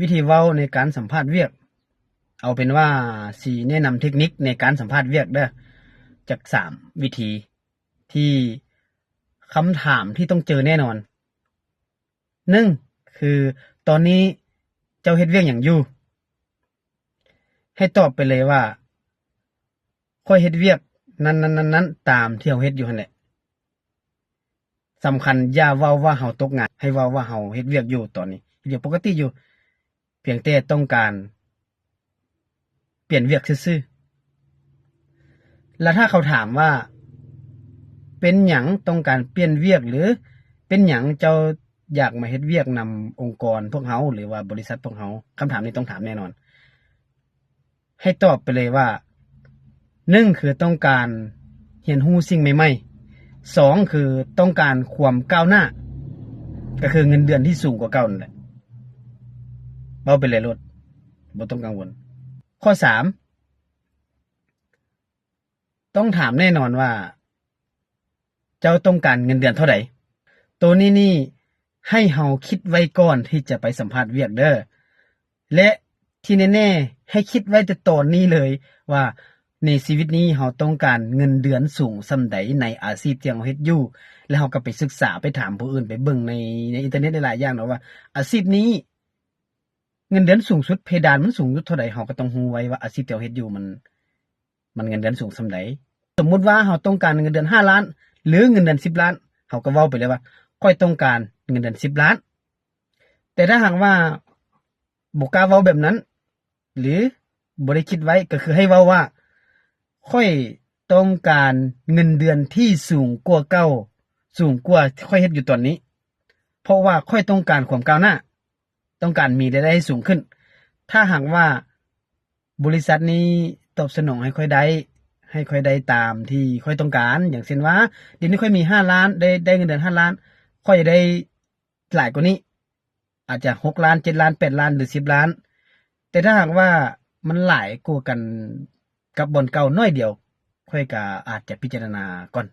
ວິທີເວົ້າໃນການສຳພາດວຽກ. ເອົາເປັນວ່າຊິແນະນຳເທັກນິກໃນການສຳພາດວຽກເດີ້ ຈັກສາມວິທີ ທີ່ຄຳຖາມທີ່ຕ້ອງເຈີແນ່ນອນ. ໜຶ່ງ ຄື ຕອນນີ້ເຈົ້າເຮັດວຽກຫຍັງຢູ່? ໃຫ້ຕອບໄປເລີຍວ່າ ຂ້ອຍເຮັດວຽກນັ້ນໆໆໆ ຕາມທີ່ເຮົາເຮັດຢູ່ຫັ້ນແຫຼະ. ສຳຄັນຢ່າເວົ້າວ່າເຮົາຕົກງານ, ໃຫ້ເວົ້າວ່າເຮົາເຮັດວຽກຢູ່ຕອນນີ້, ເຮັດວຽກປົກກະຕິຢູ່, ພຽງແຕ່ຕ້ອງການປ່ຽນວຽກຊື່ໆ. ແລະ ຖ້າເຂົາຖາມວ່າ ເປັນຫຍັງຕ້ອງການປ່ຽນວຽກ ຫຼື ເປັນຫຍັງເຈົ້າຢາກມາເຮັດວຽກນຳອົງກອນພວກເຮົາ ຫຼືວ່າບໍລິສັດພວກເຮົາ? ຄຳຖາມນີ້ຕ້ອງຖາມແນ່ນອນ. ໃຫ້ຕອບໄປເລີຍວ່າ ໜຶ່ງ ຄືຕ້ອງການຮຽນຮູ້ສິ່ງໃໝ່ໆ, ສອງ ຄືຕ້ອງການຄວາມກ້າວໜ້າ, ກໍຄືເງິນເດືອນທີ່ສູງກວ່າເກົ່ານັ້ນແຫຼະ. ເວົ້າໄປເລີຍໂລດ, ບໍ່ຕ້ອງກັງວົນ. ຂໍ້ສາມ ຕ້ອງຖາມແນ່ນອນວ່າ ເຈົ້າຕ້ອງການເງິນເດືອນເທົ່າໃດ? ໂຕນີ້ນີ້ໃຫ້ເຮົາຄິດໄວ້ກ່ອນທີ່ຈະໄປສຳພາດວຽກເດີ້ ແລະ ທີ່ແນ່ໆ ໃຫ້ຄິດໄວ້ແຕ່ຕອນນີ້ເລີຍວ່າ ໃນຊີວິດນີ້ເຮົາຕ້ອງການເງິນເດືອນສູງສ່ຳໃດໃນອາຊີບທີ່ເຮົາເຮັດຢູ່, ແລ້ວເຮົາກໍໄປສຶກສາ, ໄປຖາມຜູ້ອື່ນ, ໄປເບິ່ງໃນ, ໃນອິນເຕີເນັດຫຼາຍໆຢ່າງເນາະວ່າ ອາຊີບນີ້ເງິນເດືອນສູງສຸດ, ເພດານມັນສູງສຸດເທົ່າໃດ, ເຮົາກໍຕ້ອງຮູ້ໄວ້ວ່າອາຊີບທີ່ເຮົາເຮັດຢູ່ມັນ ມັນເງິນເດືອນສູງສ່ຳໃດ. ສົມມຸດວ່າເຮົາຕ້ອງການເງິນເດືອນຫ້າລ້ານ ຫຼື ເງິນເດືອນສິບລ້ານ, ເຮົາກໍເວົ້າໄປເລີຍວ່າ ຂ້ອຍຕ້ອງການເງິນເດືອນສິບລ້ານ. ແຕ່ຖ້າຫາກວ່າບໍ່ກ້າເວົ້າແບບນັ້ນ ຫຼື ບໍ່ໄດ້ຄິດໄວ້, ກໍຄືໃຫ້ເວົ້າວ່າ ຂ້ອຍຕ້ອງການເງິນເດືອນທີ່ສູງກວ່າເກົ່າ, ສູງກວ່າທີ່ຂ້ອຍເຮັດຢູ່ຕອນນີ້, ເພາະວ່າຂ້ອຍຕ້ອງການຄວາມກ້າວໜ້າ. ຕ້ອງການມີລາຍໄດ້ໃຫ້ສູງຂຶ້ນ. ຖ້າຫາກວ່າບໍລິສັດນີ້ຕອບສະໜອງໃຫ້ຂ້ອຍໄດ້, ໃຫ້ຂ້ອຍໄດ້ຕາມທີ່ຂ້ອຍຕ້ອງການ, ຢ່າງເຊັ່ນວ່າ ດຽວນີ້ຂ້ອຍມີຫ້າລ້ານ, ໄດ້, ໄດ້ເງິນເດືອນຫ້າລ້ານ, ຂ້ອຍຢາກໄດ້ຫຼາຍກວ່ານີ້, ອາດຈະຫົກລ້ານ, ເຈັດລ້ານ, ແປດລ້ານ ຫຼື ສິບລ້ານ. ແຕ່ຖ້າຫາກວ່າມັນຫຼາຍກວ່າກັນກັບບ່ອນເກົ່າໜ້ອຍດຽວ, ຂ້ອຍກໍອາດຈະພິຈາລະນາກ່ອນ.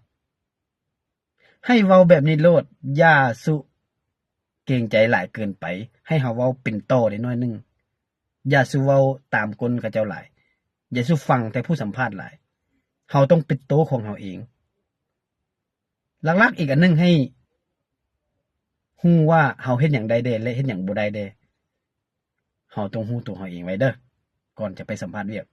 ໃຫ້ເວົ້າແບບນີ້ໂລດ, ຢ່າສຸເກງໃຈຫຼາຍເກີນໄປ, ໃຫ້ເຮົາເວົ້າເປັນຕໍ່ໄດ້ໜ້ອຍໜຶ່ງ. ຢ່າສຸເວົ້າຕາມກົ້ນເຂົາເຈົ້າຫຼາຍ, ຢ່າສຸຟັງແຕ່ຜູ້ສຳພາດຫຼາຍ. ເຮົາຕ້ອງເປັນໂຕຂອງເຮົາເອງ. ຫຼັກໆອີກອັນໜຶ່ງ, ໃຫ້ຮູ້ວ່າເຮົາເຮັດຫຍັງໄດ້ແດ່ ແລະ ເຮັດຫຍັງບໍ່ໄດ້ແດ່. ເຮົາຕ້ອງຮູ້ຕົວເຮົາເອງໄວ້ເດີ້ ກ່ອນຈະໄປສຳພາດວຽກ.